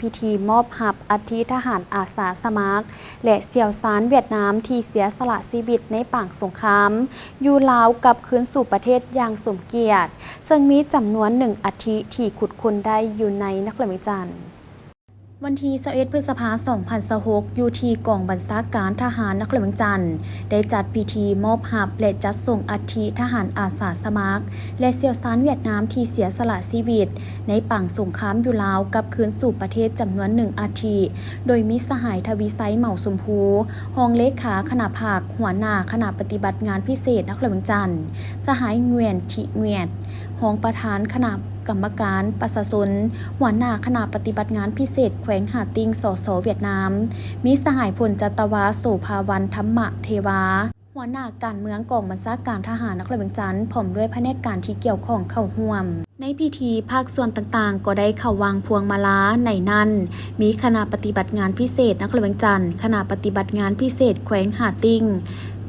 ພິທີມອບຮັບອັດຖິທະຫານອາສາສະໝັກ ແລະ ຊ່ຽວຊານຫວຽດນາມທີ່ເສຍສະຫຼະຊີວິດໃນປາງສົງຄາມຢູ່ລາວກັບຄືນສູ່ປະເທດຢ່າງສົມກຽດ, ເຊິ່ງມີຈຳນວນໜຶ່ງອັດຖິທີ່ຂຸດຄົ້ນໄດ້ຢູ່ໃນນະຄອນຫຼວງວຽງຈັນ. ວັນທີຊາວເອັດ ພຶດສະພາ ສອງພັນຊາວຫົກ ຢູ່ທີ່ກອງບັນຊາການທະຫານນະຄອນຫຼວງວຽງຈັນ ໄດ້ຈັດພິທີມອບຮັບ ແລະ ຈັດສົ່ງອັດຖິທະຫານອາສາສະໝັກ ແລະ ຊ່ຽວຊານຫວຽດນາມທີ່ເສຍສະຫຼະຊີວິດໃນປາງສົງຄາມຢູ່ລາວກັບຄືນສູ່ປະເທດຈຳນວນໜຶ່ງອັດຖິ, ໂດຍມີສະຫາຍ ທະວີໄຊ ເໝົາຊົມພູ ຮອງເລຂາຄະນະພັກ, ຫົວໜ້າຄະນະປະຕິບັດງານພິເສດນະຄອນຫຼວງວຽງຈັນ, ສະຫາຍ ງວຽນ ທິງວຽດ ຮອງປະທານຄະນະກຳມະການປະຊາຊົນ, ຫົວໜ້າຄະນະປະຕິບັດງານພິເສດແຂວງຫາຕິ່ງ ສສ ຫວຽດນາມ, ມີສະຫາຍ ພົນຈັດຕະວາ ໂສພາວັນ ທຳມະເທວາ ຫົວໜ້າການເມືອງກອງບັນຊາການທະຫານນະຄອນຫຼວງວຽງຈັນ ພ້ອມດ້ວຍພະແນກການທີ່ກ່ຽວຂ້ອງເຂົ້າຮ່ວມ. ໃນພິທີ, ພາກສ່ວນຕ່າງໆກໍໄດ້ເຂົ້າວາງພວງມາລາ, ໃນນັ້ນມີຄະນະປະຕິບັດງານພິເສດນະຄອນຫຼວງວຽງຈັນ, ຄະນະປະຕິບັດງານພິເສດແຂວງຫາຕິ່ງ,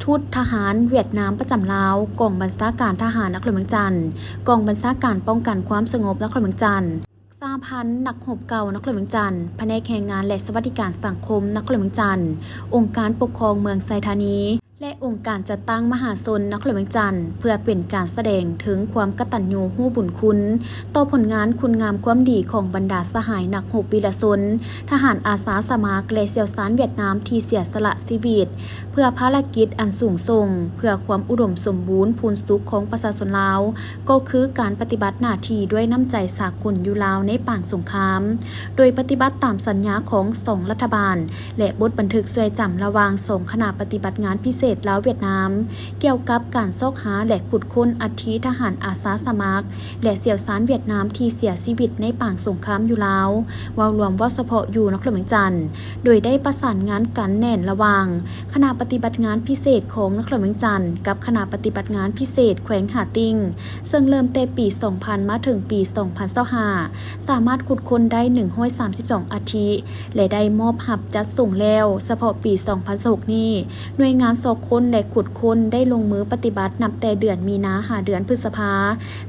ທູດທະຫານຫວຽດນາມປະຈຳລາວ, ກອງບັນຊາການທະຫານນະຄອນຫຼວງວຽງຈັນ, ກອງບັນຊາການປ້ອງກັນຄວາມສະຫງົບນະຄອນຫຼວງວຽງຈັນ, ສະຫະພັນນັກຮົບເກົ່ານະຄອນຫຼວງວຽງຈັນ, ພະແນກແຮງງານ ແລະ ສະຫວັດດີການສັງຄົມນະຄອນຫຼວງວຽງຈັນ, ອົງການປົກຄອງເມືອງໄຊທານີ ແລະ ອົງການຈັດຕັ້ງມະຫາຊົນນະຄອນຫຼວງວຽງຈັນ ເພື່ອເປັນການສະແດງເຖິງຄວາມກະຕັນຍູຮູ້ບຸນຄຸນຕໍ່ຜົນງານຄຸນງາມຄວາມດີຂອງບັນດາສະຫາຍນັກຮົບວີລະຊົນ, ທະຫານອາສາສະໝັກ ແລະ ຊ່ຽວຊານຫວຽດນາມທີ່ເສຍສະຫຼະຊີວິດ ເພື່ອພາລະກິດອັນສູງສົ່ງ ເພື່ອຄວາມອຸດົມສົມບູນພູນສຸກຂອງປະຊາຊົນລາວ ກໍຄືການປະຕິບັດໜ້າທີ່ດ້ວຍນ້ຳໃຈສາກົນຢູ່ລາວໃນປາງສົງຄາມ, ໂດຍປະຕິບັດຕາມສັນຍາຂອງສອງລັດຖະບານ ແລະ ບົດບັນທຶກຊ່ວຍຈຳລະຫວ່າງສອງຄະນະປະຕິບັດງານພິເສດລາວ-ຫວຽດນາມ ກ່ຽວກັບການຊອກຫາ ແລະ ຂຸດຄົ້ນອັດຖິທະຫານອາສາສະໝັກ ແລະ ຊ່ຽວຊານຫວຽດນາມທີ່ເສຍຊີວິດໃນປາງສົງຄາມຢູ່ລາວ ເວົ້າລວມ, ເວົ້າສະເພາະຢູ່ນະຄອນຫຼວງວຽງຈັນ, ໂດຍໄດ້ປະສານງານກັນແໜ້ນລະຫວ່າງຄະນະປະຕິບັດງານພິເສດຂອງນະຄອນຫຼວງວຽງຈັນ ກັບຄະນະປະຕິບັດງານພິເສດແຂວງຫາຕິ່ງ, ເຊິ່ງເລີ່ມແຕ່ປີສອງພັນມາເຖິງປີສອງພັນຊາວຫ້າ ສາມາດຂຸດຄົ້ນໄດ້ໜຶ່ງຮ້ອຍສາມສິບສອງອັດຖິ ແລະ ໄດ້ມອບຮັບຈັດສົ່ງແລ້ວ. ສະເພາະປີສອງພັນຊາວຫົກນີ້, ໜ່ວຍງານຊອກຄົ້ນ ແລະ ຂຸດຄົ້ນໄດ້ລົງມືປະຕິບັດນັບແຕ່ເດືອນມີນາຫາເດືອນພຶດສະພາ,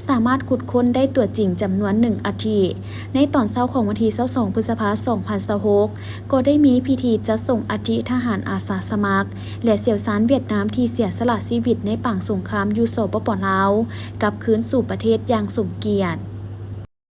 ສາມາດຂຸດຄົ້ນໄດ້ຕົວຈິງຈຳນວນໜຶ່ງອັດຖິ. ໃນຕອນເຊົ້າຂອງວັນທີຊາວສອງ ພຶດສະພາ ສອງພັນຊາວຫົກ ກໍໄດ້ມີພິທີຈັດສົ່ງອັດຖິທະຫານອາສາສະໝັກ ແລະ ຊ່ຽວຊານຫວຽດນາມທີ່ເສຍສະຫຼະຊີວິດໃນປາງສົງຄາມຢູ່ ສປປ ລາວ ກັບຄືນສູ່ປະເທດຢ່າງສົມກຽດ.